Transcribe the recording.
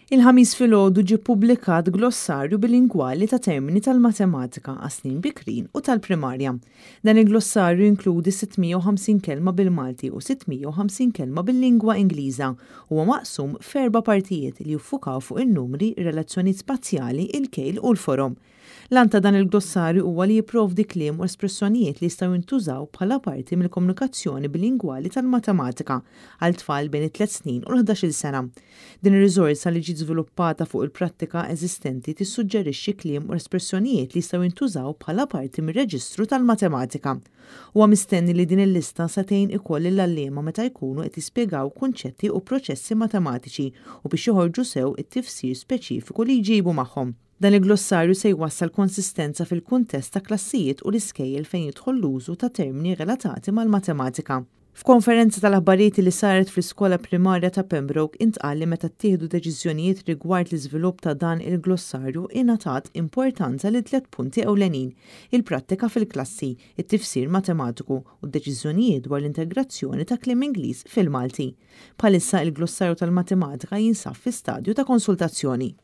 Il-Ħamis filgħodu ġie ppubblikat glossarju bilingwali ta' termini tal-matematika għas-snin bikrin u tal-primarja. Dan il-glossarju jinkludi 650 kelma bil-Malti u 650 kelma bil-lingwa Ingliża. Huwa maqsum f'erba' partijiet li jiffukaw fuq in-numri, relazzjonijiet spazjali, il-kejl u l-forom. L-għan ta' dan il-glossarju huwa li jipprovdi kliem u espressjonijiet li jistgħu jintużaw bħala parti mill-komunikazzjoni bilingwali tal-matematika għal tfal bejn it-3 snin u l-11-il sena. Din ir-riżorsa li ġiet żviluppata fuq il-prattika eżistenti tissuġġerixxi kliem u espressjonijiet li jistgħu jintużaw bħala parti mir-reġistru tal-matematika. Huwa mistenni li din il-lista se tgħin ukoll lill-għalliema meta jkunu qed jispjegaw kunċetti u proċessi matematiċi u biex joħorġu sew it-tifsir speċifiku li jġibu magħhom. Dan il-glossarju se jwassal konsistenza fil-kuntest ta' klassijiet u l-iskejjel fejn jidħol l-użu ta' termini relatati mal-matematika. F'konferenza tal-aħbarijiet li saret fl-iskola primarja ta' Pembroke intqal li meta ttieħdu deċiżjonijiet rigward l-iżvilupp ta' dan il-glossarju ingħatat importanza lil tliet punti ewlenin: il-prattika fil-klassi, it-tifsir matematiku u d-deċiżjonijiet dwar l-integrazzjoni ta' kliem Ingliż fil-Malti. Bħalissa il-glossarju tal-matematika jinsab fi stadju ta' konsultazzjoni.